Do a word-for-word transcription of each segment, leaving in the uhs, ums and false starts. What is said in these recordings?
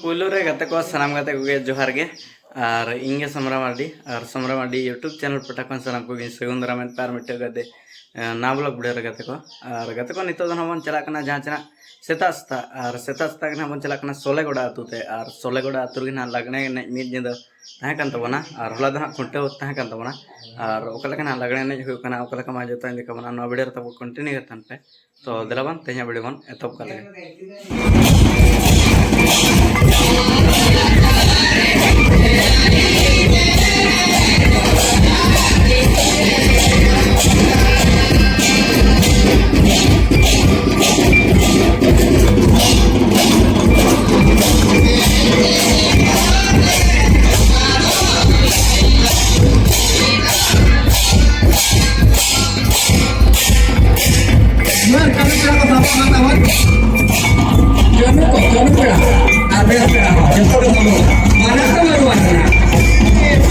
ᱯᱩᱭᱞᱩ ᱨᱮ ᱜᱟᱛᱮ ᱠᱚ, ᱥᱟᱱᱟᱢ ᱜᱟᱛᱮ ᱠᱚᱜᱮ ᱡᱚᱦᱟᱨ ᱜᱮ᱾ ᱟᱨ ᱤᱧ ᱜᱮ ᱥᱚᱢᱨᱟ ᱢᱟᱨᱰᱤ, ᱟᱨ ᱥᱚᱢᱨᱟ ᱢᱟᱨᱰᱤ YouTube channel ᱯᱟᱦᱴᱟ ᱠᱷᱚᱱ ᱥᱟᱱᱟᱢ ᱠᱚᱜᱮᱧ ᱥᱟᱹᱜᱩᱱ ᱫᱟᱨᱟᱢᱮᱫ ᱯᱮ ᱟᱨ ᱢᱤᱫᱴᱮᱡ ᱜᱟᱛᱮ, ᱮ, ᱱᱟᱣᱟ vlog video ᱨᱮ ᱜᱟᱛᱮ ᱠᱚ᱾ ᱟᱨ ᱜᱟᱛᱮ ᱠᱚ, ᱱᱤᱛᱚᱜ ᱫᱚ ᱱᱟᱦᱟᱜ ᱵᱚᱱ ᱪᱟᱞᱟᱜ ᱠᱟᱱᱟ ᱡᱟᱦᱟᱸ ᱪᱮ ᱱᱟᱜ ᱥᱮᱛᱟᱜ ᱥᱮᱛᱟᱜ, ᱟᱨ ᱥᱮᱛᱟᱜ ᱥᱮᱛᱟᱜ ᱜᱮ ᱱᱟᱦᱟᱜ ᱵᱚᱱ ᱪᱟᱞᱟᱜ ᱠᱟᱱᱟ ᱥᱚᱞᱮᱜᱚᱰᱟ ᱟᱹᱛᱩ ᱛᱮ᱾ ᱟᱨ ᱥᱚᱞᱮᱜᱚᱰᱟ ᱟᱹᱛᱩ ᱨᱮᱜᱮ ᱱᱟᱦᱟᱜ ᱞᱟᱜᱽᱬᱮ ᱮᱱᱮᱡ ᱢᱤᱫ ᱧᱤᱫᱟᱹ ᱛᱟᱦᱮᱸ ᱠᱟᱱ ᱛᱟᱵᱚᱱᱟ, ᱟᱨ ᱦᱚᱞᱟ ᱫᱚ ᱱᱟᱦᱟᱜ ᱠᱷᱩᱱᱴᱟᱹᱣ ᱛᱟᱦᱮᱸ ᱠᱟᱱ ᱛᱟᱵᱚᱱᱟ᱾ ᱟᱨ ᱚᱠᱟ ᱞᱮᱠᱟ ᱱᱟᱦᱟᱜ ᱞᱟᱜᱽᱬᱮ ᱮᱱᱮᱡ ᱦᱩᱭᱩᱜ ᱠᱟᱱᱟ, ᱚᱠᱟ ᱞᱮᱠᱟ ᱢᱟ ᱡᱚᱛᱚᱧ ᱫᱮᱠᱷᱟᱣ ᱵᱚᱱᱟ᱾ ᱱᱚᱣᱟ video ᱨᱮ ᱛᱟᱵᱚ continue ᱜᱮ ᱛᱟᱦᱮᱱ ᱯᱮ᱾ ᱛᱚ ᱫᱮᱞᱟ ᱵᱚᱱ ᱛᱮᱦᱮᱧᱟᱜ video ᱵᱚᱱ ᱮᱛᱚᱦᱚᱵ ᱠᱟᱜ ᱞᱮᱜᱮ᱾ ᱢᱟ, ᱠᱟᱹᱢᱤ ᱠᱟᱱᱟ ᱠᱚ, ᱥᱟᱯᱲᱟᱣ ᱠᱟᱱ ᱛᱟᱵᱚᱱ᱾ ᱡᱚᱱᱩ ᱠᱚ, ᱡᱚᱱᱩ ᱯᱮᱲᱟ᱾ ᱟᱨ ᱵᱮᱥ ᱯᱮᱲᱟ ᱦᱚᱸ, ᱡᱚᱛᱚ ᱜᱮ ᱥᱟᱯᱲᱟᱣ᱾ ᱢᱟᱱᱟ ᱠᱚ ᱵᱟᱹᱱᱩᱜ ᱟᱱᱟ᱾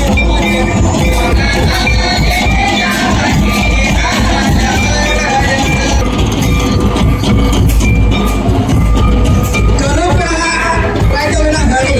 ᱡᱚᱱᱩ ᱯᱮᱲᱟ, ᱯᱟᱭ ᱫᱚ ᱢᱮᱱᱟᱜ ᱜᱟᱹᱰᱤ᱾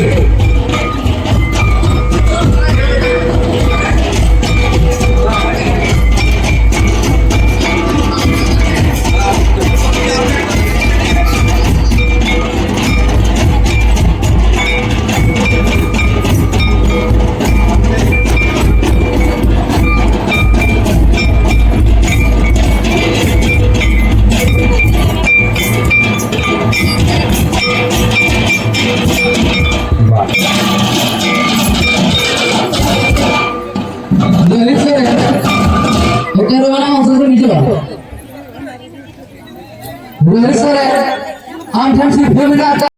ᱟᱢ ᱴᱷᱮᱱ ᱥᱤᱨᱯᱟᱹ ᱢᱮᱱᱟᱜ ᱟᱠᱟᱫ᱾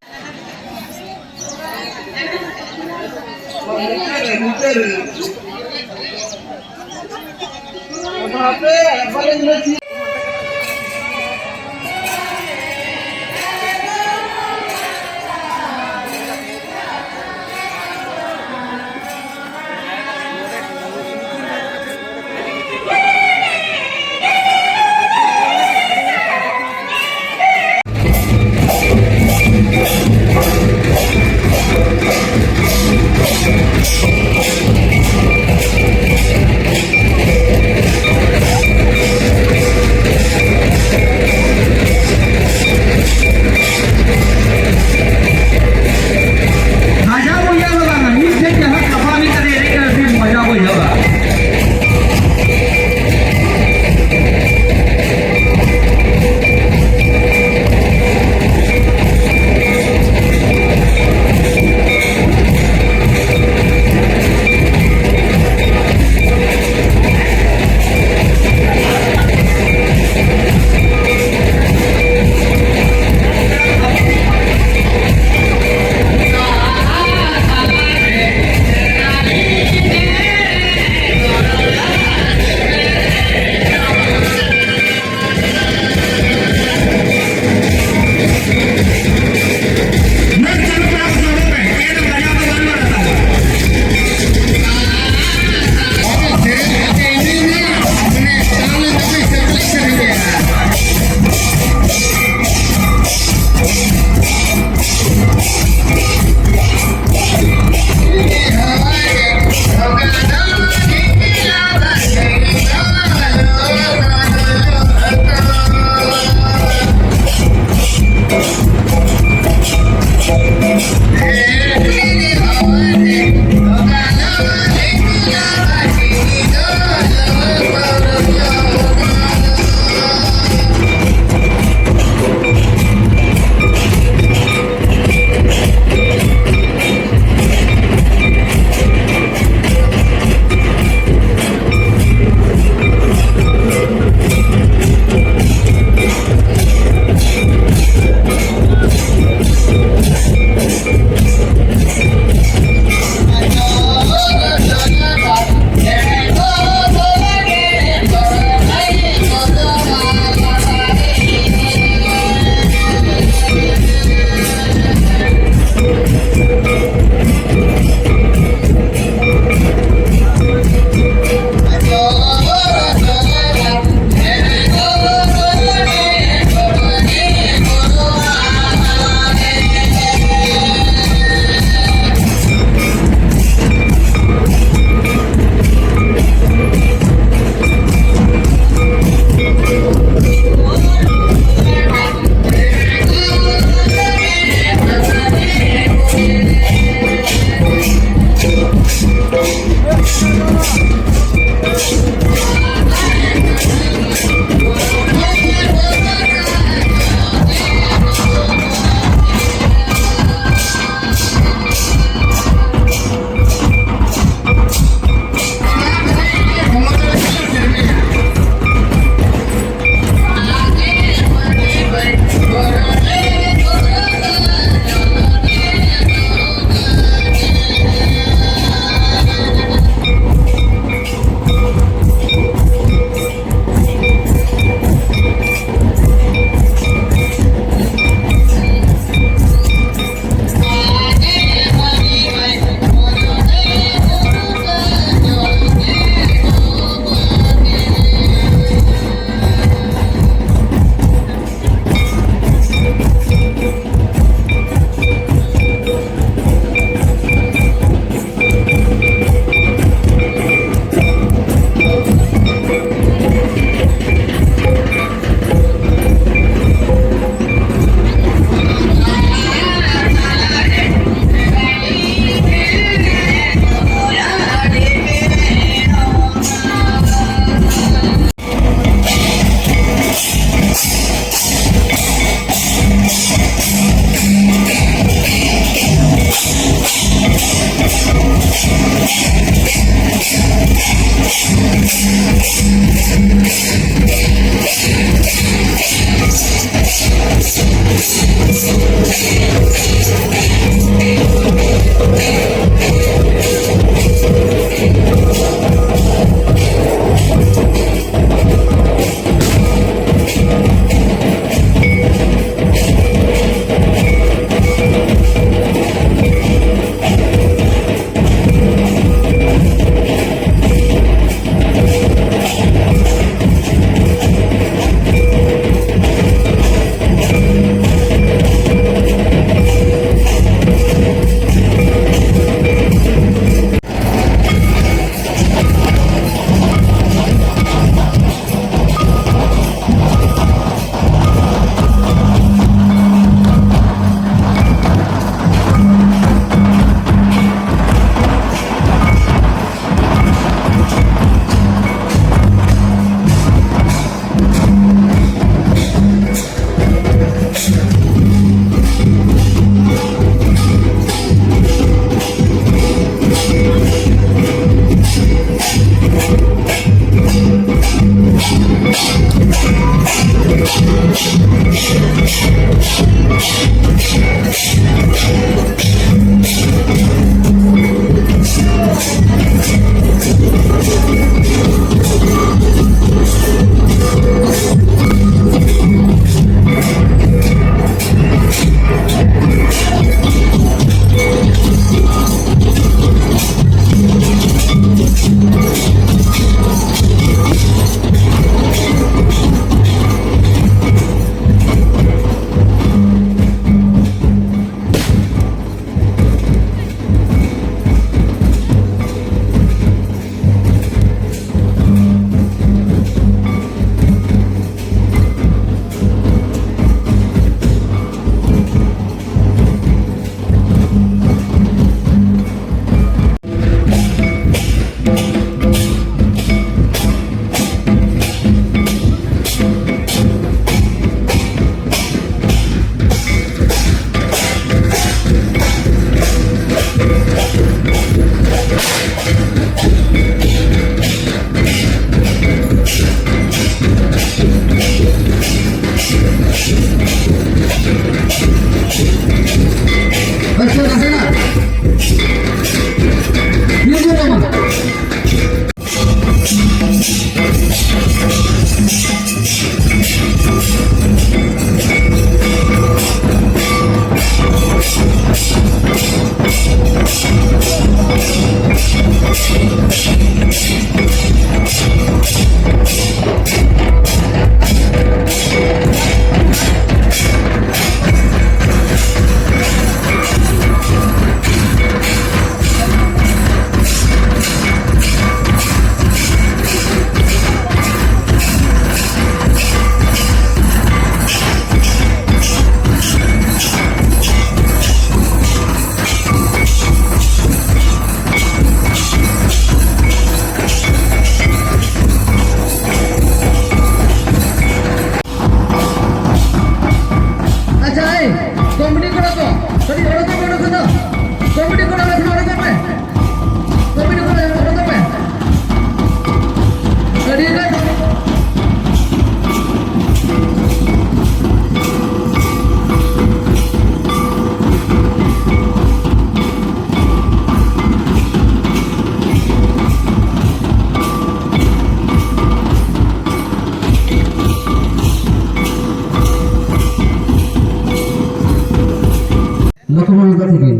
ᱞᱚᱠᱷᱢᱚᱱ ᱦᱟᱸᱥᱫᱟ ᱛᱤᱠᱤᱱ᱾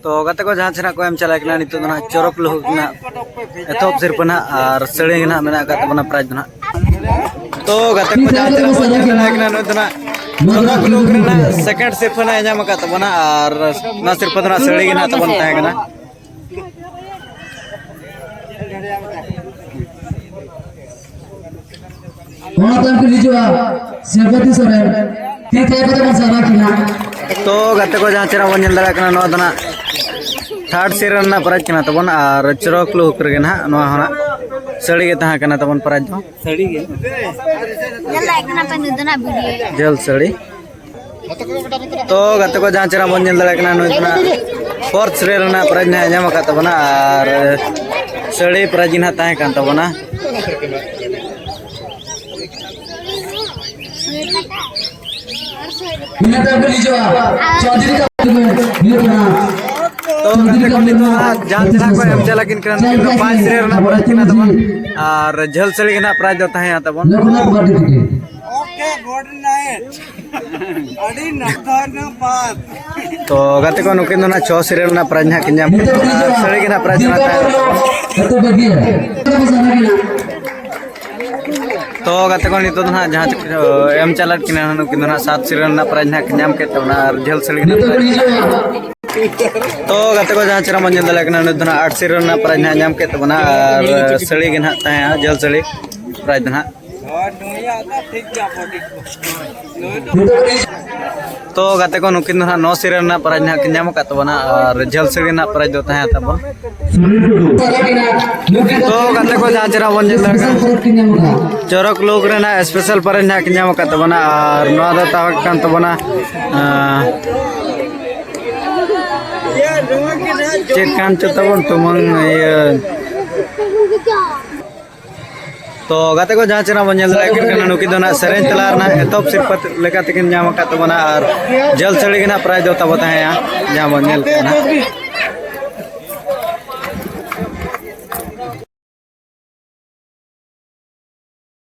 ᱛᱚ ᱜᱟᱛᱮ ᱠᱚ ᱡᱟᱦᱟᱸ ᱪᱮ ᱱᱟᱜ ᱠᱚ ᱮᱢ ᱪᱟᱞᱟᱜ ᱠᱟᱱᱟ, ᱱᱤᱛᱚᱜ ᱫᱚ ᱱᱟᱜ ᱪᱚᱨᱚᱠ ᱞᱩᱦᱩᱠ ᱨᱮᱱᱟᱜ ᱮᱛᱚᱦᱚᱵ ᱥᱤᱨᱯᱟᱹ ᱱᱟᱜ ᱟᱨ ᱥᱟᱹᱲᱤ ᱜᱮ ᱱᱟᱜ ᱢᱮᱱᱟᱜ ᱟᱠᱟᱫ ᱛᱟᱵᱚᱱᱟ ᱯᱨᱟᱭᱤᱡᱽ ᱫᱚ ᱱᱟᱜ᱾ ᱛᱚ ᱜᱟᱛᱮ ᱠᱚ ᱡᱟᱦᱟᱸ ᱪᱮ ᱱᱟᱜ ᱵᱚᱱ ᱧᱮᱞ ᱫᱟᱲᱮᱭᱟᱜ ᱠᱟᱱᱟ, ᱱᱩᱭ ᱫᱚ ᱱᱟᱜ ᱪᱚᱨᱚᱠ ᱞᱩᱦᱩᱠ ᱨᱮᱱᱟᱜ ᱥᱮᱠᱮᱱᱰ ᱥᱤᱨᱯᱟᱹ ᱱᱟᱜ ᱮ ᱧᱟᱢ ᱟᱠᱟᱫ ᱛᱟᱵᱚᱱᱟ ᱟᱨ ᱚᱱᱟ ᱥᱤᱨᱯᱟᱹ ᱫᱚ ᱱᱟᱜ ᱥᱟᱹᱲᱤ ᱜᱮ ᱱᱟᱜ ᱛᱟᱵᱚᱱ ᱛᱟᱦᱮᱸ ᱠᱟᱱᱟ᱾ ᱚᱱᱟ ᱛᱟᱭᱚᱢ ᱠᱤᱱ ᱦᱤᱡᱩᱜᱼᱟ ᱥᱮᱵᱚᱛᱤ ᱥᱚᱨᱮᱱ, ᱛᱤ ᱛᱷᱟᱭᱚ ᱠᱟᱛᱮ ᱵᱚᱱ ᱥᱟᱨᱦᱟᱣ ᱠᱤᱱᱟ᱾ ᱛᱚ ᱜᱟᱛᱮ ᱠᱚ ᱡᱟᱦᱟᱸ ᱪᱮᱦᱨᱟ ᱵᱚᱱ ᱧᱮᱞ ᱫᱟᱲᱮᱭᱟᱜ ᱠᱟᱱᱟ, ᱱᱚᱣᱟ ᱫᱚ ᱱᱟᱜ ᱛᱷᱟᱨᱰ ᱥᱤᱨᱤᱭᱟᱞ ᱨᱮᱱᱟᱜ ᱯᱨᱟᱭᱤᱡᱽ ᱠᱟᱱᱟ ᱛᱟᱵᱚᱱ ᱟᱨ ᱪᱚᱨᱚᱠ ᱞᱩᱦᱩᱠ ᱨᱮᱜᱮ ᱱᱟᱦᱟᱜ ᱱᱚᱣᱟ ᱦᱚᱸ ᱱᱟᱜ ᱥᱟᱹᱲᱤ ᱜᱮ ᱛᱟᱦᱮᱸ ᱠᱟᱱᱟ ᱛᱟᱵᱚᱱ ᱯᱨᱟᱭᱤᱡᱽ ᱫᱚ᱾ ᱥᱟᱹᱲᱤ ᱜᱮ᱾ ᱧᱮᱞ ᱫᱟᱲᱮᱭᱟᱜ ᱠᱟᱱᱟ ᱯᱮ ᱱᱩᱭ ᱫᱚ ᱱᱟᱜ ᱵᱷᱤᱰᱤᱭᱳ᱾ ᱡᱷᱟᱹᱞ ᱥᱟᱹᱲᱤ᱾ ᱛᱚ ᱜᱟᱛᱮ ᱠᱚ ᱡᱟᱦᱟᱸ ᱪᱮᱦᱨᱟ ᱵᱚᱱ ᱧᱮᱞ ᱫᱟᱲᱮᱭᱟᱜ ᱠᱟᱱᱟ, ᱱᱩᱭ ᱫᱚ ᱱᱟᱜ ᱯᱷᱳᱨᱛᱷ ᱥᱤᱨᱤᱭᱟᱞ ᱨᱮᱱᱟᱜ ᱯᱨᱟᱭᱤᱡᱽ ᱱᱟᱜ ᱮ ᱧᱟᱢ ᱟᱠᱟᱫ ᱛᱟᱵᱚᱱᱟ ᱟᱨ ᱥᱟᱹᱲᱤ ᱯᱨᱟᱭᱤᱡᱽ ᱜᱮ ᱱᱟᱜ ᱛᱟᱦᱮᱸ ᱠᱟᱱ ᱛᱟᱵᱚᱱᱟ᱾ ᱤᱱᱟᱹ ᱛᱟᱭᱚᱢ ᱠᱚ ᱦᱤᱡᱩᱜᱼᱟ ᱪᱚᱱᱫᱨᱤᱠᱟ ᱢᱩᱨᱢᱩ, ᱦᱩᱭᱩᱜ ᱠᱟᱱᱟ ᱛᱚ ᱜᱟᱛᱮ ᱠᱚ ᱱᱤᱛᱚᱜ ᱦᱟᱸᱜ ᱡᱟᱦᱟᱸ ᱛᱤᱱᱟᱹᱜ ᱠᱚ ᱮᱢ ᱪᱟᱞᱟᱜ ᱠᱤᱱ ᱠᱟᱱᱟ, ᱱᱩᱠᱤᱱ ᱫᱚ ᱯᱟᱸᱪ ᱥᱤᱨᱤᱭᱟᱞ ᱨᱮᱱᱟᱜ ᱯᱨᱟᱭᱤᱡᱽ ᱠᱟᱱᱟ ᱛᱟᱵᱚᱱ ᱟᱨ ᱡᱷᱟᱹᱞ ᱥᱟᱹᱲᱤ ᱜᱮ ᱱᱟᱜ ᱯᱨᱟᱭᱤᱡᱽ ᱫᱚ ᱛᱟᱦᱮᱸᱭᱟ ᱛᱟᱵᱚᱱ᱾ ᱞᱚᱠᱷᱱᱟᱛᱷ ᱢᱟᱨᱰᱤ ᱛᱤᱠᱤᱱ᱾ Okay, good night. ᱟᱹᱰᱤ ᱱᱟᱯᱟᱭ ᱱᱟᱯᱟᱭ᱾ ᱛᱚ ᱜᱟᱛᱮ ᱠᱚ, ᱱᱩᱠᱤᱱ ᱫᱚ ᱱᱟᱜ ᱪᱷᱚ ᱥᱤᱨᱤᱭᱟᱞ ᱨᱮᱱᱟᱜ ᱯᱨᱟᱭᱤᱡᱽ ᱱᱟᱜ ᱠᱤᱱ ᱧᱟᱢ ᱠᱮᱫᱟ ᱟᱨ ᱥᱟᱹᱲᱤ ᱜᱮ ᱱᱟᱜ ᱯᱨᱟᱭᱤᱡᱽ ᱨᱮᱱᱟᱜ ᱛᱟᱦᱮᱸ ᱠᱟᱱᱟ᱾ ᱛᱚ ᱜᱟᱛᱮ ᱠᱚ, ᱱᱤᱛᱚᱜ ᱫᱚ ᱱᱟᱜ ᱡᱟᱦᱟᱸ ᱪᱮᱫ ᱠᱚ ᱮᱢ ᱪᱟᱞᱟᱜ ᱠᱤᱱᱟ, ᱱᱩᱠᱤᱱ ᱫᱚ ᱱᱟᱜ ᱥᱟᱛ ᱥᱤᱨᱤᱭᱟᱞ ᱨᱮᱱᱟᱜ ᱯᱨᱟᱭᱤᱡᱽ ᱱᱟᱜ ᱠᱤᱱ ᱧᱟᱢ ᱠᱮᱫ ᱛᱟᱵᱚᱱᱟ ᱟᱨ ᱡᱷᱟᱹᱞ ᱥᱟᱹᱲᱤ ᱜᱮ ᱱᱟᱜ ᱯᱨᱟᱭᱤᱡᱽ᱾ ᱛᱚ ᱜᱟᱛᱮ ᱠᱚ, ᱡᱟᱦᱟᱸ ᱪᱮᱦᱨᱟ ᱵᱚᱱ ᱧᱮᱞ ᱫᱟᱲᱮᱭᱟᱜ ᱠᱟᱱᱟ, ᱱᱩᱭ ᱫᱚ ᱱᱟᱜ ᱟᱴ ᱥᱤᱨᱤᱭᱟᱞ ᱨᱮᱱᱟᱜ ᱯᱨᱟᱭᱤᱡᱽ ᱱᱟᱜ ᱧᱟᱢ ᱠᱮᱫ ᱛᱟᱵᱚᱱᱟ ᱟᱨ ᱥᱟᱹᱲᱤ ᱜᱮ ᱱᱟᱜ ᱛᱟᱦᱮᱸᱜᱼᱟ ᱡᱷᱟᱹᱞ ᱥᱟᱹᱲᱤ ᱯᱨᱟᱭᱤᱡᱽ ᱫᱚ ᱱᱟᱜ᱾ ᱛᱚ ᱜᱟᱛᱮ ᱠᱚ, ᱱᱩᱠᱤᱱ ᱫᱚ ᱱᱟᱜ ᱱᱚ ᱥᱤᱨᱤᱭᱟᱞ ᱨᱮᱱᱟᱜ ᱯᱨᱟᱭᱤᱡᱽ ᱱᱟᱜ ᱠᱤᱱ ᱧᱟᱢ ᱟᱠᱟᱫ ᱛᱟᱵᱚᱱᱟ ᱟᱨ ᱡᱷᱟᱹᱞ ᱥᱟᱹᱲᱤ ᱨᱮᱱᱟᱜ ᱯᱨᱟᱭᱤᱡᱽ ᱫᱚ ᱛᱟᱦᱮᱸ ᱛᱟᱵᱚᱱ᱾ ᱛᱚ ᱜᱟᱛᱮ ᱠᱚ, ᱡᱟᱦᱟᱸ ᱪᱮᱦᱨᱟ ᱵᱚᱱ ᱧᱮᱞ ᱫᱟᱲᱮᱭᱟᱜ ᱠᱟᱱᱟ, ᱪᱚᱨᱚᱠ ᱞᱩᱠ ᱨᱮᱱᱟᱜ ᱥᱯᱮᱥᱟᱞ ᱯᱨᱟᱭᱤᱡᱽ ᱱᱟᱜ ᱠᱤᱱ ᱧᱟᱢ ᱟᱠᱟᱫ ᱛᱟᱵᱚᱱᱟ ᱟᱨ ᱱᱚᱣᱟ ᱫᱚ ᱛᱟᱦᱮᱸ ᱠᱟᱱ ᱛᱟᱵᱚᱱᱟ, ᱟᱸ, ᱪᱮᱫ ᱠᱟᱱ ᱪᱚ ᱛᱟᱵᱚᱱ ᱛᱩᱢᱟᱹᱝ ᱤᱭᱟᱹ᱾ ᱛᱚ ᱜᱟᱛᱮ ᱠᱚ, ᱡᱟᱦᱟᱸ ᱪᱮᱦᱨᱟ ᱵᱚᱱ ᱧᱮᱞ ᱫᱟᱲᱮᱭᱟᱜ ᱠᱟᱱᱟ, ᱱᱩᱠᱤᱱ ᱫᱚ ᱱᱟᱜ ᱥᱮᱨᱮᱧ ᱛᱟᱞᱟ ᱨᱮᱱᱟᱜ ᱮᱛᱚᱦᱚᱵ ᱥᱤᱨᱯᱟᱹ ᱞᱮᱠᱟ ᱛᱮᱠᱤᱱ ᱧᱟᱢ ᱟᱠᱟᱫ ᱛᱟᱵᱚᱱᱟ ᱟᱨ ᱡᱷᱟᱹᱞ ᱥᱟᱹᱲᱤ ᱜᱮ ᱱᱟᱜ ᱯᱨᱟᱭᱤᱡᱽ ᱫᱚ ᱛᱟᱵᱚ ᱛᱟᱦᱮᱸᱭᱟ, ᱡᱟᱦᱟᱸ ᱵᱚᱱ ᱧᱮᱞ ᱠᱟᱱᱟ᱾